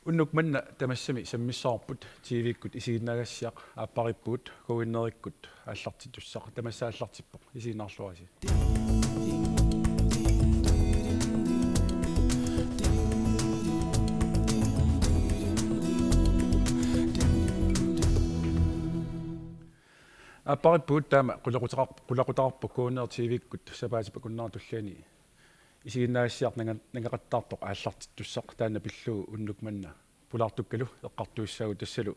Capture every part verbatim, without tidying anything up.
Unnuk manna tamassami sammissavarput T V-kkut isiginnaagassiaq aappariippugut, K N R-ikkut aallartittussaq, tamassa aallartippoq, isiginnaarluarisi. Aappariippugut, taama qulequteqar-, qulequtaqarpoq K N R T V-kkut sapaatip akunnerata tulliani isiginnaagassiaq nanga-, nangeqattaartoq aallartittussaq, taanna pillugu unnuk manna pulaartukkalu eqqartuissaagut, tassalu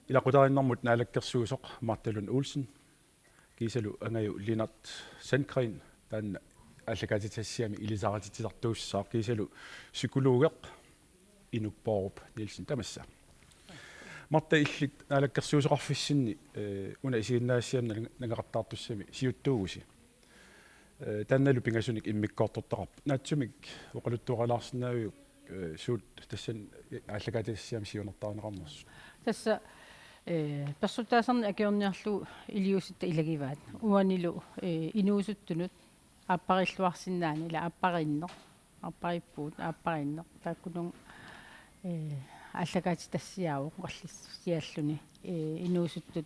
ilaqutariinnarmut naalakkersuisoq Martha Lund Olsen, kiisalu angaju Lennert Sandgreen, taanna aallakaatitassiami ilisarititsitartuussaaq, kiisalu psykologeq Inuk Bourup Nielsen, tamassa. Martha, illit naalakkersuisoqarfissinni, eh, una isiginnaagassiami nang-, nangeqattaartussami siuttuugusi. Eh, taannalu pingasunik immikkoortortaqarpoq. Naatsumik oqaluttuarilaarsinnaaviuk, eh, suut tassani aallakaatitassiami siunertarineqarnersut? Tassa, eh, persuttaasarneq akiorniarlugu iliuusitta ilagivaat. Uanilu, eh, inuusuttunut aappariilluarsinnaanera, aappariinneq, aappariippugut, aappariinneq. Taakkununnga, eh, aallakaatitassiaavoq oqallissialluni, eh, inuusuttut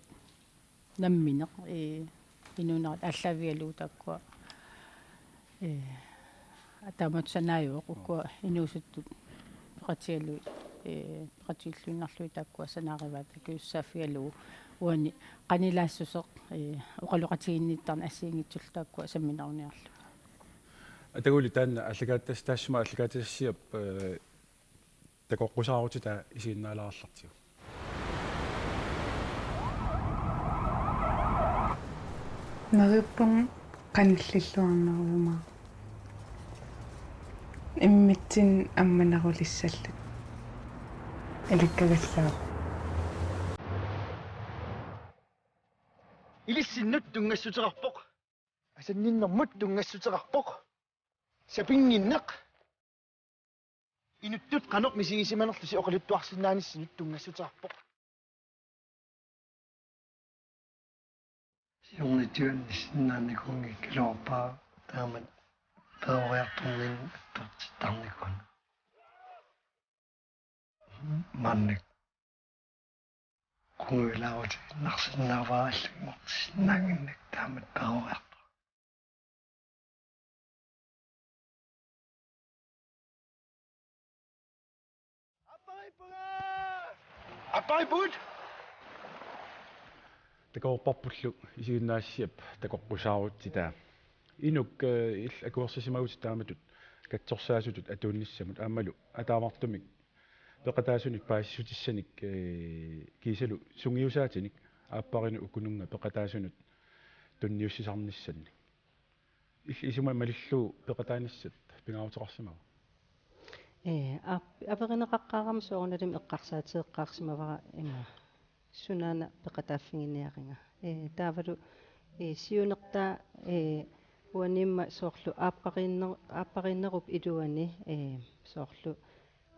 namminneq, eh, inuunerit aallaavigalugu taakkua, eh, taamatut sanaajuvoq, ukkua inuusuttut peqatigalugit, eh, peqatigilluinnarlugit taakkua sanaarivaat, akisussaaffigalugu uani qanilaassuseq, eh, oqaloqatiginnittarneq assigiinngitsullu taakkua sammineruniarlugit. Ataguli taanna aallakaatas-, taassuma aallakaatitassiap, eh, takoqqusaarutitaa isiginnaalaarallartigu. Neriuppunga qanillilluarnerujumaarpoq. Immitsinnut ammanarulissalluta. Ilikkagassaapput. Ilissinnut tunngassuteqarpoq. Asanninnermut tunngassuteqarpoq. Sapinnginneq. Inuttut qanoq misigisimanerlusi oqaluttuarsinnaanissinnut tunngassuteqarpoq. Siornatigut annissinnaanikuunngikkaluarpara taamatut peroriartorninni attortittarnikuuneq. Maannakkut kungujulaarutiinnarsinnaavara allanngortissinnaannginnakku taamatut peroriartorneq. Aappariippugut! Takoqqorparpullu isiginnaagassiap takoqqusaarutitaa. Inuk, eh, illit akuersisimaguit taamatut katsorsaasutut atuunnissamut aammalu ataavartumik peqataasunik paasissutissanik, eh, kiisalu sungiusaatinik aapparinut ukununnga peqataasunut tunniussisarnissannik. Illit isuma malillugu peqataanissat pingaaruteqarsimava? Ee, aap-, aperineqaqqaarama soorunalimi eqqarsaatigeqqaarsimavara ima sunaana peqataaffiginiariga. Ee, taavalu, ee, siunertaa, ee, uaniimma soorlu aappariinner-, aappariinnerup iluani, ee, soorlu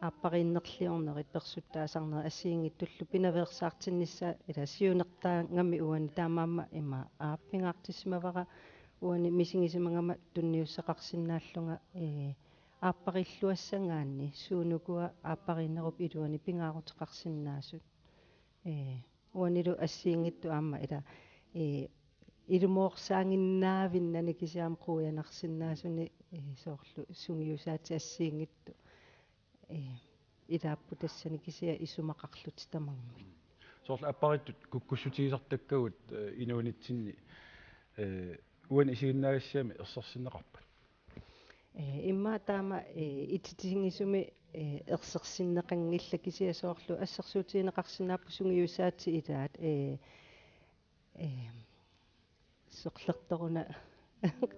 aappariinnerliornerit, persuttaasarnerit assigiinngitsullu pinaveersaartinnissaat ila siunertaagami uani, taamaammat ima aap pingaartissimavara uani misigisimagama tunniussaqarsinnaallunga, ee, aappariilluassagaanni suunukua aappariinnerup iluani pingaaruteqarsinnaasut. Ee, uanilu assigiinngitsut aamma ila, ee, ilumoorsaaginnaavinnani kisianni quianarsinnaasuni, ee, soorlu sungiusaatit assigiinngitsut, ee, ilaapput tassani kisianni isumaqarlutik tamarmik. Soorlu aappariittut kukkussutigisartakkagut, ee, inuunitsinni, ee, uani isiginnaagassiami ersersinneqarpat? Ee, immaqa taama, ee, ititigisumi, ee, ersersinneqanngillat kisianni soorlu assersuutigineqarsinnaapput sungiusaatit ilaat, ee, ee, sorlertoruna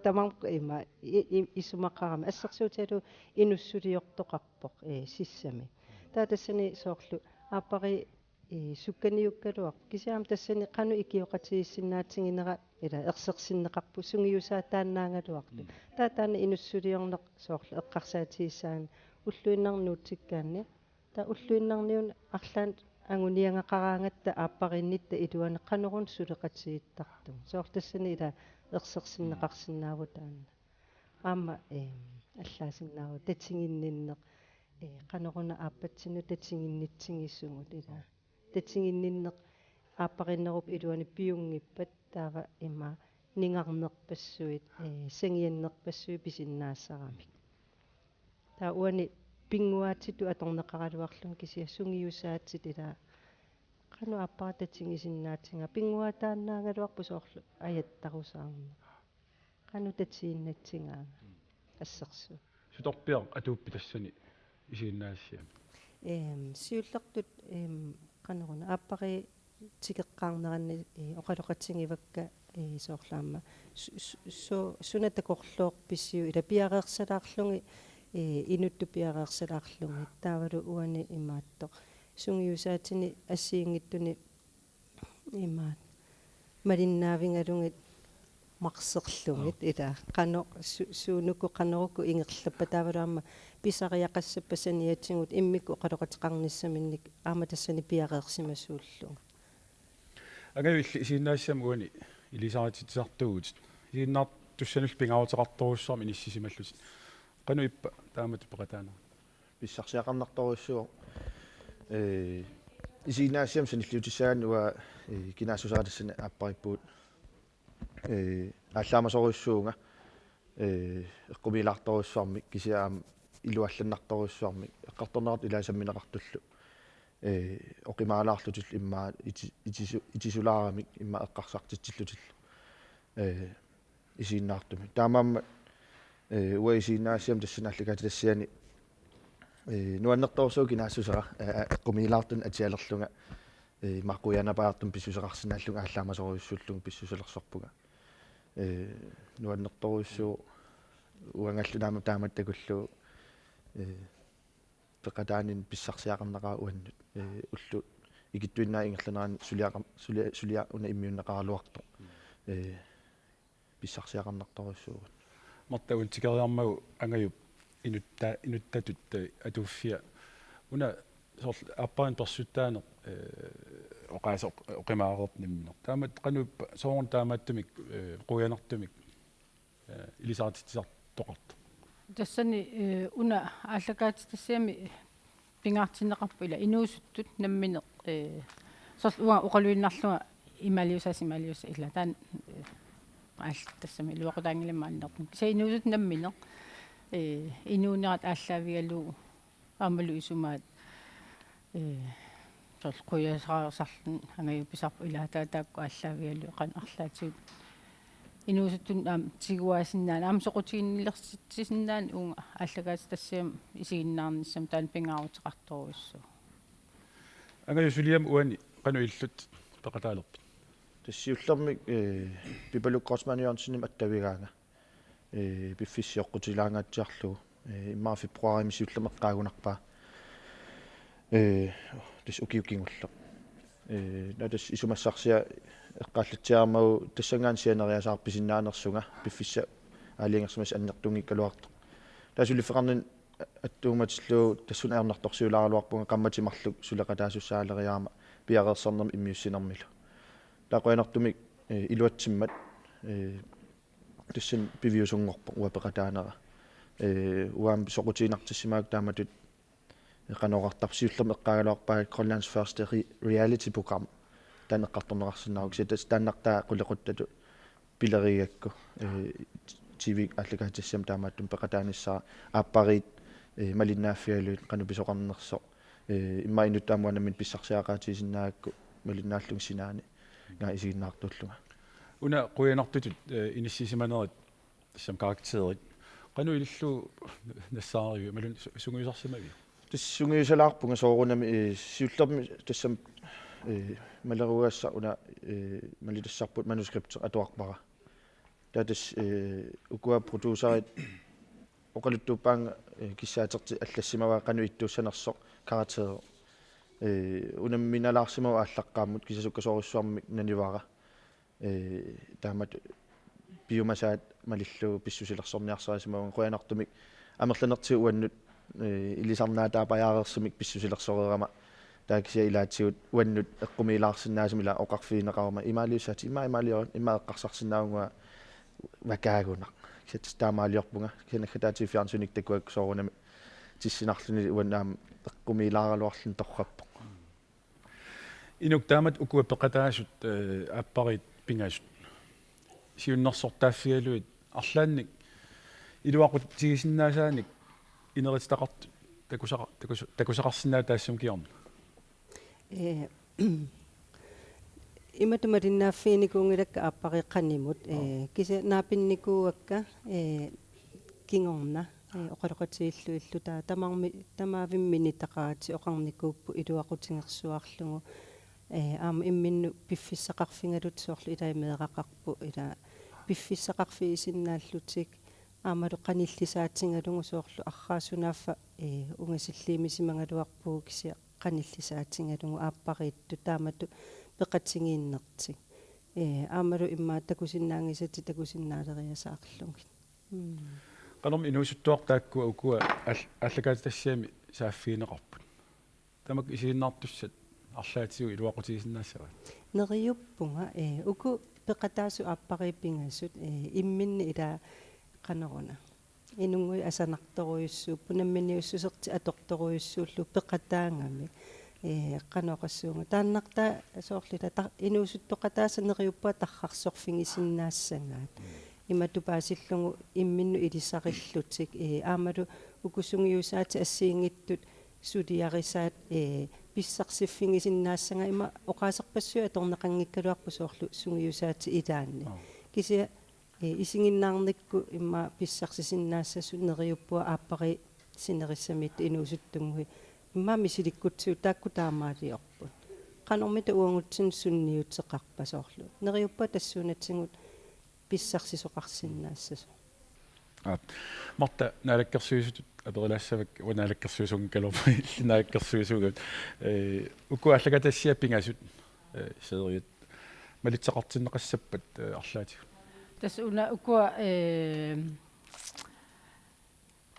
tamarmik ima i-, i-, isumaqarami assersuutigalugu inussuliortoqarpoq, ee, sissami. Taava tassani soorlu aappariit, ee, sukkaniukkaluarpoq. Kisianni tassani qanoq ikioqatigiissinnaatiginera ila ersersinneqarpoq sungiusaataannaagaluartoq. Mm. Taava taanna inussuliorneq soorlu eqqarsaatigissagaanni ulluinnarni nuutsikkaanni. Taava ulluinnarni una arlaannik anguniagaqaraangatta aappariinnitta iluani qanoruna suleqatigiittartunga. Soorlu tassani ila ersersinneqarsinnaavoq taanna. Aamma, eem, allaasinnaavoq tatiginninneq. Ee, qanoruna aappatsinnut tatiginnitsigisugut ilaa. Tatiginninneq aappariinnerup iluani piunngippat taava ima ningarnerpassuit, ee, sangiannerpassuit pisinnaassaramik. Taava uani pinnguaatitut atorneqaraluarlunga kisianni sungiusaatit ilaa qanoq aappara tatigisinnaatigaa pinnguaataannaagaluarpoq soorlu ajattarusaarneq. Qanoq tatiginnatsigaanga assersuut. Sutorpiaq atuuppi tassani isiginnaassiami? Eem, siullertut, eem, qanoruna aappariit tikeqqaarneranni, ee, oqaloqatigivakka, ee, soorlu aamma su-, su-, su-, suna takorloorpisiuk ilaa piareersalaarlugit, ee, inuttut piareersalaarlugit taavalu uani imaattoq sungiusaatini assigiinngitsuni imaat malinnaavigalugit maqserlugit. Aa. Ilaa qanoq su-, suunuku qanoruku ingerlappat taavalu aamma pisariaqassappat saniatigut immikkut oqaloqateqarnissaminnik aamma tassani piareersimasuullunga. Angajulli isiginnaassiami uani ilisaritsitsisartuuvutit. Isiginnaartussanillu pingaaruteqartorujussuarmik inissisimallutit. Qanoq ippa taamatut peqataanera? Pissarsiaqarnartorujussuuvoq. Ee, isiginnaassiami sanilliutissagaanni uanga, ee, kinaassuseqatassani aappariippugut. Ee, aallaamasorujussuuvunga, ee, eqqumiilaartorujussuarmik, kisianni aamma iluallannartorujussuarmik, eqqartorneqartut ilaat sammineqartullu. Ee, oqimaalaarlutillu immaqa iti-, itisu-, itisulaaramik immaqa eqqarsartitsillutillu. Ee, isiginnaartumik. Taamaammat, ee, uanga isiginnaassiami tassani aallakaatitassiani, ee, nuannertorujussuuvoq kinaassusera, ee, eqqumiilaartunut atialerlunga, ee, maqujanapaajartumik pissuseqarsinnaallunga aallaamasorujussuullunga pissusilersorpunga. Ee, nuannertorujussuuvoq uangallu taama taamatut takullugu, ee, peqataaninni pissarsiaqarnaqaaq uannut. Ee, ullut ikittuinnaat ingerlaneranni suliaqar-, sulia-, suliaq una immiunneqaraluartoq. Ee, pissarsiaqarnartorujussuuvoq. Martha, una tikeriarmagu Angajup inutta-, inuttatut, ee, atuuffia. Una soorlu aappariinneq persuttaaneq, ee, oqaaseq oq-, oqimaareerpoq nammineq. Taamatut qanoq ippa, sooruna taamaattumik, ee, quianartumik, ee, ilisaritsitsisartoqartoq? Tassani, ee, una aallakaatitassiami pingaartinneqarpoq ilaa inuusuttut nammineq, ee, soorlu uanga oqaluinnarlunga imaaliusaasa imaaliusaasa ilaa taanna, ee, aal-, tassami iluaqutaanngilaq maaniinnerput. Kisianni inuusuttut nammineq, ee, inuunerat aallaavigalugu aammalu isumaat, ee, soorlu quiasaartarluni Angajup pisarpoq ilaa taava taakku aallaavigalugu qanoq arlaatigut inuusuttunut aamma tiguaasinnaanani, aamma soqutiginnilersitsisinnaaneq uunga aallakaatitassiami isiginnaarnissami taanna pingaaruteqartorujussuuvoq. Angajup, suliami uani qanoq ilillutit peqataalerpit? Tassa siullermik, ee, Pipaluk Kreutzmann Jørgensenimut attavigaanga. Ee, piffissaq sioqqutilaangaatsiarlugu. Ee, immaqa februarimi siullermik eqqaagunarpaa. Ee, tassa ukioq kingulleq. Ee, taava tassa isumassarsiaq eqqaallatsiarmagu tassanngaanniit sianeriasaarpisinnaanersunga piffissaq aalajangersimasoq annertunngikkaluartoq. Taava suliffeqarninni attuumatillugu tassunga ajornartorsiulaaraluarpunga qaammatit marluk suleqataasussaaleriarama piareersarnermik immiussinermilu. Taava qujanartumik, ee, iluatsimmat, ee, tassani piviusunngorpoq uanga peqataanera. Ee, uanga aamma soqutiginartissimagakku taamatut qanoq oqartarpa, siullermik eqqaagaluarpaa Grønlands første re-, reality-program. Taanna eqqartorneqarsinnaavoq. Kisianni tassa taannartaa qulequttatut pilerigigakku, ee, T V aallakaatitassiami taamaattumik peqataanissara aappariit, ee, malinnaaffigalugit qanoq pisoqarnersoq. Ee, immaqa inuttut aamma uanga nammineq pissarsiaqaatigisinnaagakku malinnaallunga sinaani. Nga isiginnaartuullunga. Una quianartutut, ee, inissisimanerit tassami karakterit. Qanoq ilillugu nassaariviuk, imaluunniit su-, sungiusarsimaviuk? Tassa sungiusalaarpunga soorunami, ee, siullermik tassami, ee, maleruagassaq una, ee, malitassarput manuskripti atuarpara. Taava tassa, ee, ukua producerit oqaluttuuppaannga, ee, kissaatertik allassimavaat qanoq ittuussanersoq karakteri. Ee, unamminalaarsimavoq aallaqqaammut kisianni sukkasoorujussuarmik nanivara. Ee, taamatut piumasaat malillugu pissusilersorniarsarisimavunga qujanartumik amerlanertigut uannut, ee, ilisarnaataapajaareersumik pissusilersoreerama. Taava kisianni ilaatigut uannut eqqumiilaarsinnaasumik ila oqarfigineqaruma imaaliussaatit, immaqa imaaliorlutit, immaqa eqqarsarsinnaavunga uanga vakaagunaq. Kisianni tassa taamaaliorpunga. Kisianni naggataatigut fjernsynikkut takuakka soorunami tissinarluni uanga aamma eqqumiilaaraluarluni torrappoq. Inuk, taamatut ukua peqataasut, eh, aappariit pingasut siunnersortaaffigalugit arlaannik iluaqutigisinnaasaannik inerititaqartut takusaqa-, takusa-, takusaqarsinnaava taassuma kingorna? Ee, imatut malinnaaffiginikuunngilakka aappariit qanimut, ee, kisianni naapinnikuuakka, ee, kingorna, ee, oqaloqatigiillugillu taava tamarmi-, tamaavimmi nitaqaratik oqarnikuupput iluaqutigersuarlugu, ee, aamma imminnut piffissaqarfigalugit soorlu ilaa meeraqarpoq ilaa piffissaqarfigisinnaallutik aammalu qanillisaatigalugu soorlu arraa sunaaffa, ee, ungasilliimisimagaluarpugut kisianni qanillisaatigalugu aappariittut taamatut peqatigiinnertik. Ee, aammalu immaqa takusinnaanngisatik takusinnaaleriasaarlugit. Mm. Qanormi inuusuttuartut taakkua ukua aal-, aallakaatitassiami saaffigineqarput? Tamakku isiginnaartussat arlaatigut iluaqutigisinnaassavaat? Neriuppunga, ee, uku peqataasut aappariit pingasut, ee, imminni ilaa qanoruna. Inunnguit asanartorujussuupput, namminiussusertik atortorujussuullutik peqataagami. Ee, qanoq oqassuunga. Taannartaa soorlu ilaa ta-, inuusuttoqataasa neriuppunga tarrarsorfigisinnaassagaat. Imatut paasillugu imminnut ilisarillutik, ee, aammalu uku sungiusaatit assigiinngitsut suliarisaat, ee, pissarsiffigisinnaassagai ima oqaaserpassuit atorneqanngikkaluarput soorlu sungiusaatit ilaanni. Aa. Kisianni, ee, isiginnaarnikkut immaqa pissarsisinnaassasoq neriuppunga aappariit sinerissamiittut inuusuttunnguit immaqa misilikkutsigu taakku taamaaliorput. Qanormita uagutsinnut sunniuteqarpa soorlu? Neriuppunga tassuunatigut pissarsisoqarsinnaassasoq. Aap. Martha, naalakkersuisutut aperilaassavakka, uanga naalakkersuisuunngikkaluarpunga, illit naalakkersuisuugavit. Ee, ukua aallakaatitassiat pingasut, ee, seriet malitseqartinneqassappat, ee, arlaatigut? Tassa una ukua, ee,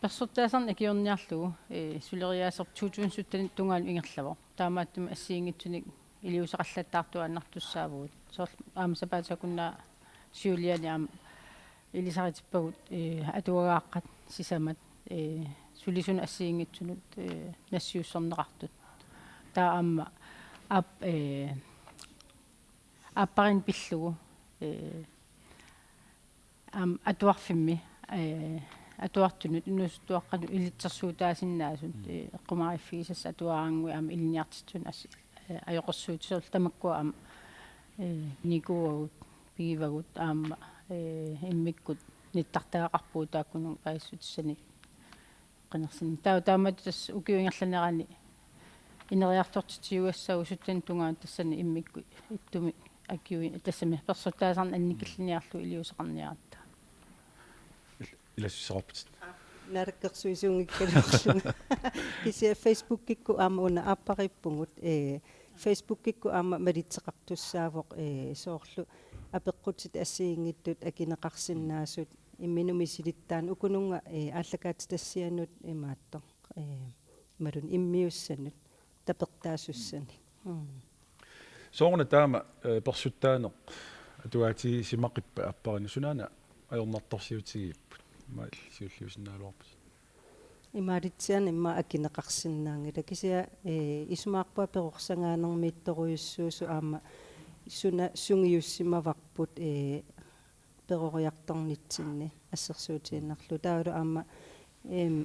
persortaasarneq akiorniarlugu, ee, suleriaaseq to tusind sytten tungaanut ingerlavoq. Taamaattumik assigiinngitsunik iliuuseqallattaartuaannartussaavugut. Soorlu aamma sapaatip akunnerani siuliani aamma ilisaritippagut, ee, atuagaaqqat sisamat, ee, sulisunut assigiinngitsunut, ee, nassiussorneqartut. Taava aamma aap-, ee, aappariinneq pillugu, ee, aamma atuarfimmi, ee, atuartunut inuusuttuaqqanut ilitsersuutaasinnaasut, mm, ee, eqqumaariffigisassat atuarannguit aamma ilinniartitsisunut as-, ee, ajoqersuutit soorlu tamakkua aamma, ee, nikuagut, pigivagut aamma, ee, immikkut nittartagaqarpugut taakkununnga paasissutissanik qinersineq. Taava taamatut tassa ukiup ingerlanerani ineriartortitsiugassaagut sytten tungaanut tassani immikkut ittumik akiui-, tassami persortaasarneq annikilliniarlugu iliuuseqarniaratta. Il-, ilassuseqarputit. Naalakkersuisuunngikkaluarlunga. Kisianni Facebookikkut aamma una aappariippugut, ee, Facebookikkut aamma malitseqartussaavoq, ee, soorlu apeqqutit assigiinngitsut akineqarsinnaasut imminut misilittaanut ukununnga, ee, aallakaatitassianut imaattoq, ee, imaluunniit immiussanut tapertaasussanik. Mm. Sooruna taama, ee, persuttaaneq atugaatigisimaqippat aappariinneq, sunaana ajornartorsiutigigipput? Ima siulliusinnaagaluarpisi. Imaalitsiaannaq immaqa akineqarsinnaanngilaq kisianni, ee, isumaqarpunga perorsagaanermiittorujussuusoq aamma suna sungiussimavarput, ee, peroriartornitsinni assersuutigiinnarlugu. Taavalu aamma, em,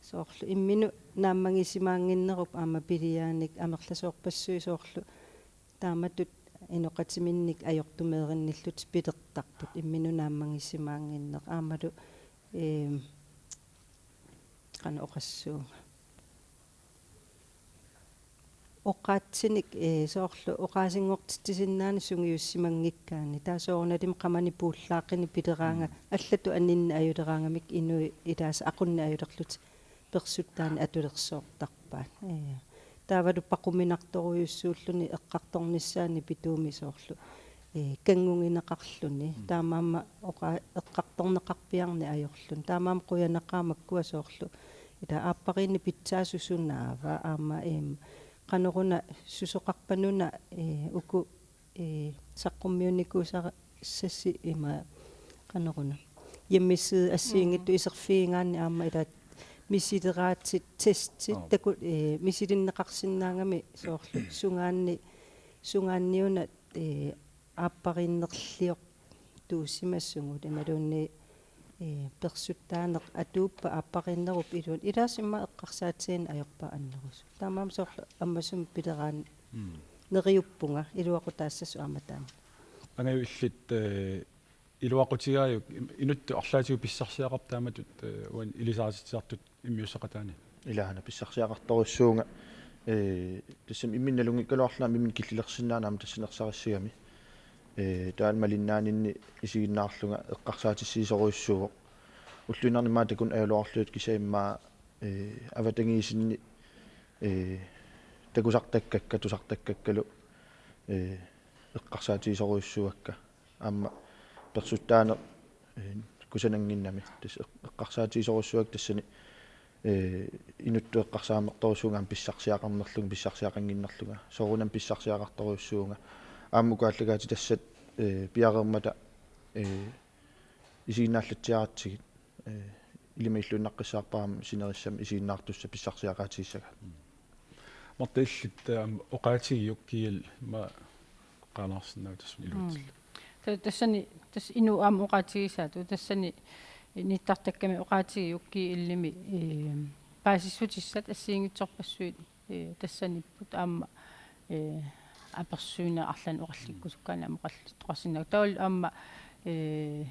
soorlu imminut naammagisimaannginnerup aamma piliaanik amerlasoorpassuit soorlu taamatut inoqatiminnik ajortumeerinnillutik pilertarput imminut naammagisimaannginneq aammalu, em, qanoq oqassuunga. Oqaatsinik, ee, soorlu oqaasinngortitsisinnaaneq sungiussimanngikkaanni. Taava soorunalimi qamani puullaaqqini pileraangat, mm, allatut aninneq ajuleraangamikku inuit ilaasa aqunneq ajulerlutik persuttaaneq atulersoortarpaat. Ee. Taavalu paquminartorujussuulluni eqqartornissaanut nipituumik soorlu, ee, kanngugineqarluni. Mm. Taamaammat oqa-, eqqartorneqarpiarneq ajorluni. Taamaammat qujanaqaaq makkua soorlu. Ila aappariinneq pitsaasut sunaava aamma, em, qanoruna susoqarpanuna, ee, uku, ee, saqqummiunnikuusassasi ima qanoruna. hjemmeside assigiinngitsut iserfigigaanni aamma ilaat misileraatit testit Aap. taku-, eh, misilinneqarsinnaagami soorlu sungaanni, sungaanniuna, eh, aappariinnerlioq tuusimasungut imaluunniit, eh, persuttaaneq atuuppa aappariinnerup iluan ilaasa immaqa eqqarsaatigineq ajorpaa annerusumik. Taamaammat soorlu ammasumik pileraanni Mm. neriuppunga iluaqutaassasoq aamma taanna. Angaju illit, eh, iluaqutigaajuk im-, inuttut arlaatigut pissarsiaqartut taamatut, eh, uani ilisaritsisartut immiusseqataani. Ilaana pissarsiaqartorujussuuvunga, eh, tassami imminut nalunngikkaluarlunga imminut killilersinnaaneq aamma tassani ersarissigami. Eh, taanna malinnaaninni isiginnaarlunga eqqarsaatissiisorujussuuvoq. Ulluinnarni immaqa takuneq ajoraluarlugu kisianni immaqa, eh, avatangiisinni, eh, takusartakkakka, tusartakkakkalu, eh, eqqarsaatigisorujussuuakka. Aamma persuttaaneq, eh, kusanannginnami. Tassa eq-, eqqarsaatigisorujussuuakka tassani, eh, inuttut eqqarsaamertorujussuuvunga aamma pissarsiaqarnerlunga, pissarsiaqannginnerlunga. Soorunami pissarsiaqartorujussuuvunga. Aamma uku aallakaatitassat, eh, piareermata, eh, isiginnaallatsiaratsigit, eh, ilimaginnaaqqissaarpara aamma sinerissami isiginnaartussat pissarsiaqaatigissagaat. Marta illit, aamma oqaatigiuk G L-i aamma qaalarsinnaavit tassa iluatsillugu. Mm. Ta-, tassani, tassa Inuk aamma oqaatigisaat, tassani nittartakkami oqaatigiuk G L-imi, eh, paasissutissat assigiinngitsorpassuit, eh, tassaniipput aamma, eh, apersuineq arlaannik oqallikkusukkaanni aamma oqallittoqarsinnaavoq. Taavalu aamma, eh,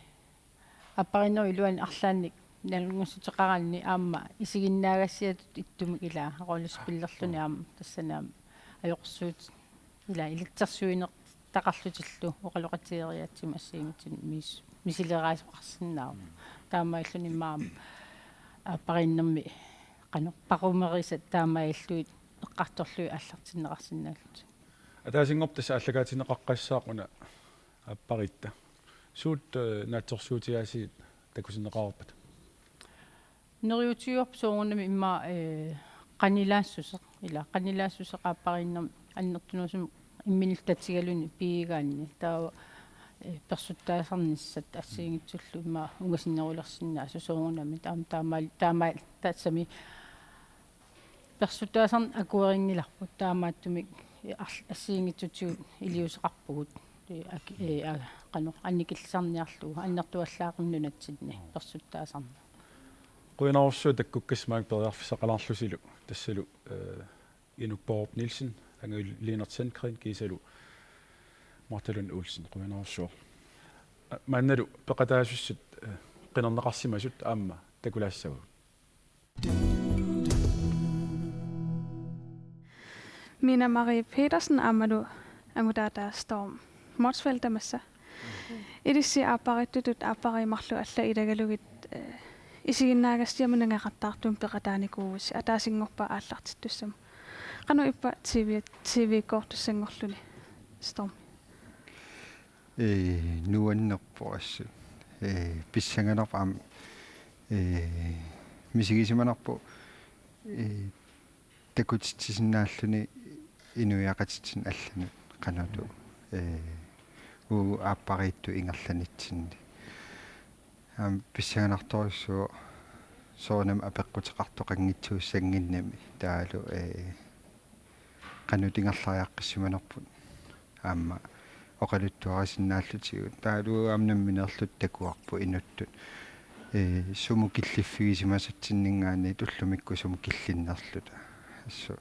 aappariinnerup iluani arlaannik nalunngissuteqaraanni aamma isiginnaagassiatut ittumik ilaa rollespillerluni aamma tassani aamma ajoqersuut ilaa ilitsersuinertaqarlutillu oqaloqatigeeriaatsimut assigiinngitsunik mis-, misileraasoqarsinnaavoq. Taamaalilluni aamma aappariinnermi qanoq paqumerisat taamaalillugit eqqartorlugit aallartinneqarsinnaallutik. Ataasinngorpat tassa aallakaatinneqaqqissaaq una aappariitta. Suut, eh, naatsorsuutigaasiit takusinneqareerpata? Neriuutigaarput soorunami immaqa, eh, qanilaassuseq, ilaa, qanilaassuseq aappariinnermi annertunerusumik imminillu tatigaluni pigigaanni. Taava, eh, persuttaasarnissat assigiinngitsullu immaqa ungasinnerulersinnaasut soorunami. Taama, taamaal-, taamaal-, tassami persuttaasarneq akuerinngilarput taamaattumik arl-, assigiinngitsutigut iliuuseqarpugut, eh, ak-, eh, a-, qanoq annikillisarniarlugu annertuallaaqimmat nunatsinni persuttaasarneq. Qujanarsuaq takkukkassima maanga periarfissaqalaarlusilu tassalu, eh, Inuk Borup Nielsen, Angajulliup Lennert Sandgreen kiisalu Martha Lund Olsen, qujanarsuaq. A-, maannalu peqataasussat, eh, qinerneqarsimasut aamma takulaassavagut. Mina Marie Petersen aammalu angutaataa Storm Motzfeldt tamassa. Ilissi aappariittutut aappariit marluk allat ilagalugit, eh, isiginnaagassiamut nangeqattaartumik peqataanikuuvusi ataasinngorpat aallartittussamut. Qanoq ippa T V, T V-kkoortussanngorluni, Storm? Ee, nuannerpoq assut. Ee, pissanganarpoq aamma, ee, misigisimanarpoq, ee, takutitsisinnaalluni inuiaqatitsinnut allanut qanoq, ee, uagut aappariittut ingerlanitsinni. Aamma pissanganartorujussuuvoq soorunami apeqquteqartoqanngitsuussanngimmat taavalu, ee, qanoq ingerlariaqqissimanerput aamma oqaluttuarisinnaallutigit. Taavalu aamma nammineerluta takuarput inuttut, ee, sumut killiffigisimasatsinninngaanniit ullumikkut sumut killinnerluta. Assut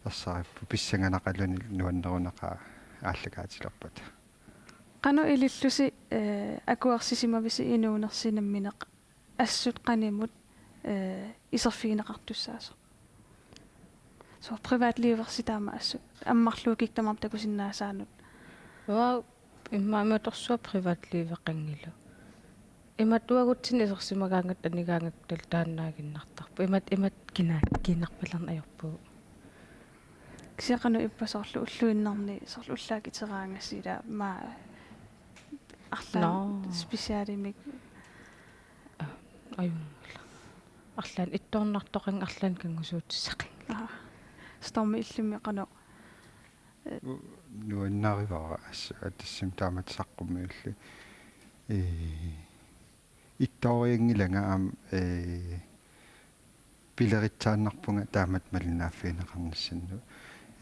ersarippoq pissanganaqaluni nuannerunaqaaq aallakaatilerpata. Qanoq ilillusi, eh, akuersisimavisi inuunersi nammineq assut qanimut, eh, iserfigineqartussaasoq? Soorlu privatliversi taama assut ammarlugu kikkut tamarmik takusinnaasaannut. Uanga immaqa imatorsuaq privatliveqanngilagut. Imatut uagutsinnut isersimagaangatta anigaangakkut taanna taannaaginnartarpoq. Imatut, imatut kina-, kiinnarpallaarneq ajorpugut. Kisianni qanoq ippa soorlu ulluinnarni, soorlu ullaaq iteraangassi ilaa, aamma arlaannik Nå. Specialimik. Aa, ajunngilaq. Arlaannik ittoornartoqanngilaq, arlaannik kanngusuutissaqanngilaq. Aa. Stormi, illimmi qanoq? U-, nuannarivara assut, tassami taamatut saqqummiullugu. Ee, Ittoorianngilanga aamma, ee, pileritsaannarpunga taamatut malinnaaffigineqarnissinni,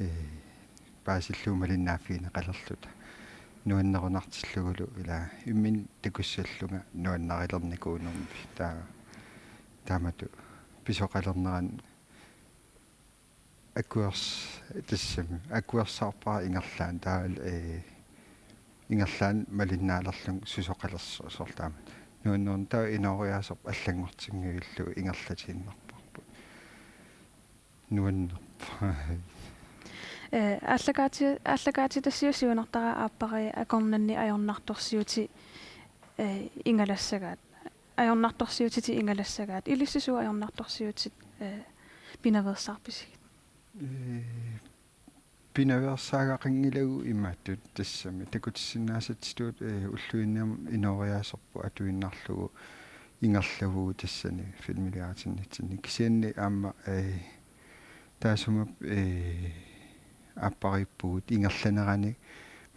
ee, paasillugu malinnaaffigineqalerluta. Nuannerunartillugulu ila imminut takussallunga nuannarilernikuunermi. Taa-, taamatut pisoqalernerani akuers-, tassami akuersaarpara ingerlaannaq taavalu, ee, ingerlaannaq malinnaalerlunga susoqalersoq soorlu aamma. Nuannerun taava inooriaaserput allanngortinngivillugu ingerlatiinnarparput. Nuannerpoq. Ee, aallakaati-, aallakaatitassiuut siunertaraat aappariit akornanni ajornartorsiutit, ee, ingalassagaat. Ajornartorsiutitit ingalassagaat. Ilissi suut ajornartorsiutit, ee, pinaveersaarpisigit? Ee, pinaveersaagaqanngilagut imaattoq tassami. Takutissinnaasatitut, ee, ulluinnarni inooriaaserput atuinnarlugu ingerlavugut tassani filmiliaritinnitsinni. Kisianni aamma, ee, taassuma, ee, aappariippugut ingerlanerani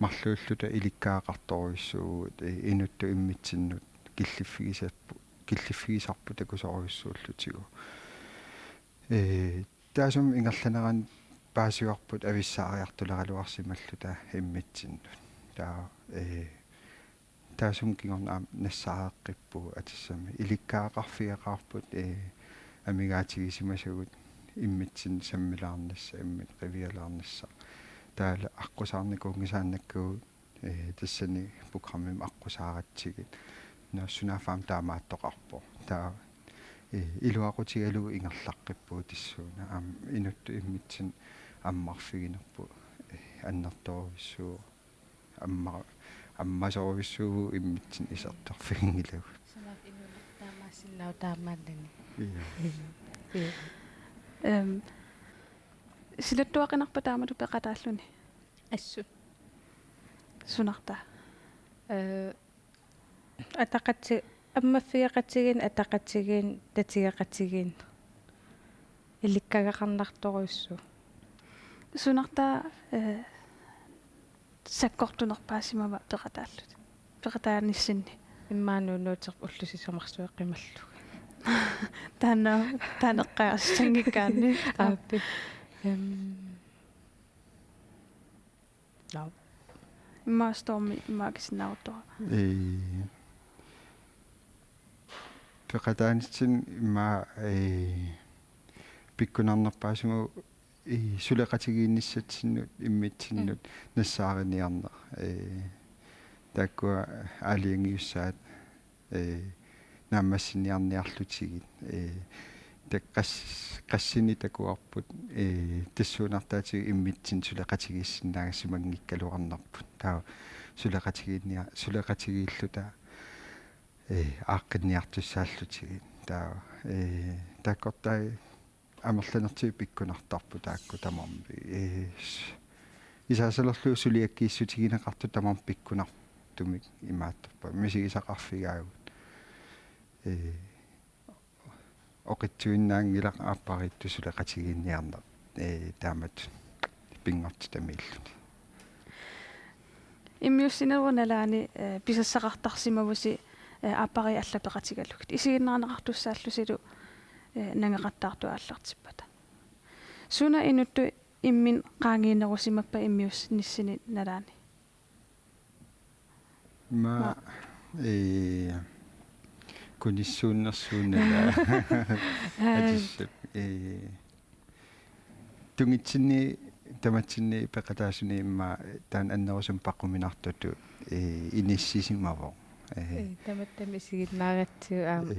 marluulluta ilikkagaqartorujussuuvugut, ee, inuttut immitsinnut killiffigisarpu-, killiffigisarput takusorujussuullutigu. Ee, taassuma ingerlanerani paasivarput avissaariartuleraluarsimalluta immitsinnut. Taava, ee, taassuma kingorna aamma nassaareqqippugut, aa tassami ilikkagaqarfigeqaarput, ee, amigaatigisimasagut immitsinnut sammilaarnissaq, imminut qivialaarnissaq. Taavalu aqqusaarnikuunngisaannakkagut, ee, tassani programmimi aqqusaaratsigit. Naa, sunaaffa aamma taamaattoqarpoq. Taava, ee, iluaqutigalugu ingerlaqqippugut tassuuna. Aamma inuttut immitsinnut ammarfiginerput, ee, annertoorujussuuvoq. Amma-, ammasorujussuuvugut immitsinnut isertorfiginngilagut. Sunaaffa inuuneq taamaassinnaavoq taamaalluni. Ja. Ja. Ehm, silattuaqqinarpa taamatut peqataalluni? Assut. Sunartaa? Ee, ataqati-, ammaffigeqatigiinneq, ataqatigiinneq, tatigeqatigiinneq. Ilikkagaqarnartorujussuuvoq. Sunartaa, ee, sakkortunerpaasimava peqataallutit? Peqataanissinni. Immaqa nuunuuterput ullut sisamarsuit qimallugu. Taanna, taanna eqqaassanngikkaanni. Aappi. Em. Nå. Immaqa Stormi, immaqa kisinnaaruttara. Ee, peqataanitsinni immaqa, ee, pikkunarnerpaasimavoq, ee, suleqatigiinnissatsinnut immitsinnut Mm. nassaariniarneq. Ee, taakkua aalajangiussaat, ee, naammassiniarniarlutigit, ee, tak-, qas-, qassinik takuarput, ee, tassuunartaatigut immitsinnut suleqatigiissinnaagassimanngikkaluarnerput. Taava suleqatigiinnia-, suleqatigiilluta, ee, aaqqinniartussaallutigit. Taava, ee, taakkortai amerlanertigut pikkunartarput taakku tamarmik. Ee, s-, isaasalerlugu suliakkiissutigineqartut tamarmik pikkunartumik imaattorput. Misigisaqarfigaagut. Ee, oqitsuinnaanngilaq aappariittut suleqatigiinniarneq. Ee, taamatut pinngortitamiilluni. Immiussinerup nalaani, ee, pisassaqartarsimavusi, ee, aappariit allat peqatigalugit. Isiginnaarneqartussaallusilu, ee, nangeqattaartut aallartippata. Suna inuttut imminut qaangiinnerusimappat immiussinissinni nalaani? Ima, ima, ee, kunissuunnersuunnala. Aa. Atissap, ee, tungitsinni tamatsinni peqataasuni immaqa taanna annerusumik paqquminartutut, ee, inissisimavoq. Ee. Ee, tamattami isiginnaaratsigu aamma. Ee,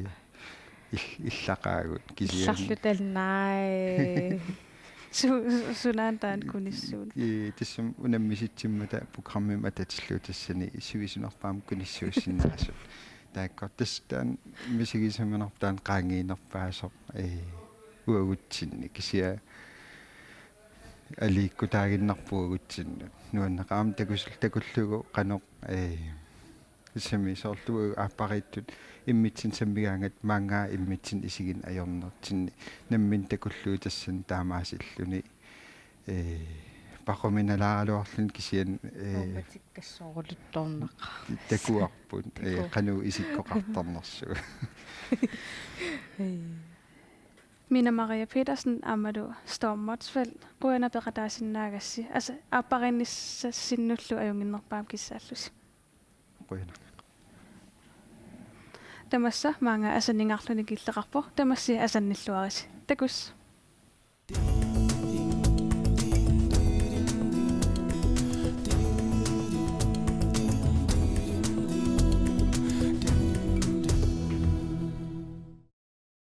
ill-, illaqaagut kisianni. Illarluta naai. Su-, su-, sunaana taanna kunissuun? Ee, tassami unammisitsimmata programmimut atatillugu tassani sivisunerpaamik kunissuussinnaasut. Taakku tassa taanna misigisimanarpoq taanna qaangiinerpaasoq, ee, uagutsinni. Kisianni aliikkutaaginnarpoq uagutsinnut. Nuanneqaaq aamma takus-, takullugu qanoq, ee, tassami soorlu aappariittut immitsinnut sammigaangat maanngaa immitsinnut isigineq ajornertsinni nammineq takullugu tassani taamaasilluni, ee, paquminalaaraluarluni kisianni, ee, Uummatikkassoorutornaqaaq. Takuarput, ee, Takuar- qanoq isikkoqartarnersugut. Mina Maria Petersen aammalu Storm Motzfeldt, qujanaq peqataasinnaagassi, asa aappariinnissassinnullu ajunnginnerpaamik kissaallusi. Qujanaq. Tamassa maanga asanningaarluni killeqarpoq, tamassi asannilluarisi. Takuss.